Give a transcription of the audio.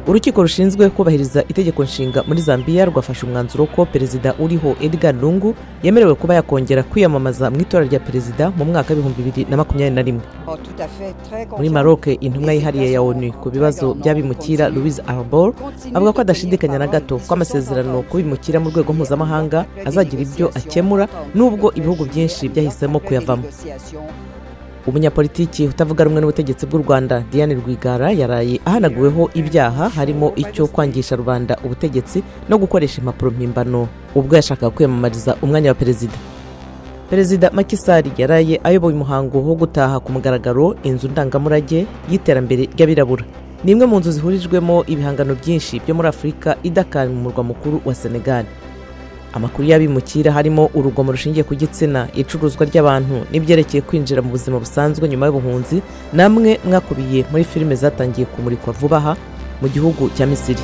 Urukiko rushinzwe kubahiriza itegeko nshinga muri Zambia rwafashe umwanzuro ko perezida uriho Edgar Lungu yemerewe kuba yakongera kwiyamamaza mu itora rya perezida mu mwaka w'2021. Muri Maroc, intumwa yihariye ya ONU ku bibazo by'abimukira Louise Arbour avuga ko adashidikanya na gato ko amasezerano ku bimukira mu rwego mpuzamahanga azagira ibyo akemura, nubwo ibihugu byinshi byahisemo kuyavamo. Umunyapolitiki utavuga rumwe n'ubutegetsi bw'u Rwanda Diane Rwigara yaraye ahanaguweho ibyaha harimo icyo kwangisha rubanda ubutegetsi no gukoresha impapuro mpimbano ubwo yashakaga kwiyamamariza umwanya wa perezida. Perezida Macky Sall yaraye ayoboye umuhango wo gutaha ku mugaragaro inzu ndangamurage y'iterambere ry'abirabura. Ni imwe mu nzu zihurijwemo ibihangano byinshi byo muri Afurika i Dakar mu murwa mukuru wa Senegal. Amakuru y'abimukira harimo urugomo rushingiye ku gitsina, icuruzwa ry'abantu n'ibyerekeye kwinjira mu buzima busanzwe nyuma y'ubuhunzi, namwe mwakubiye muri filime zatangiye kumurikwa vuba aha mu gihugu cya Misiri.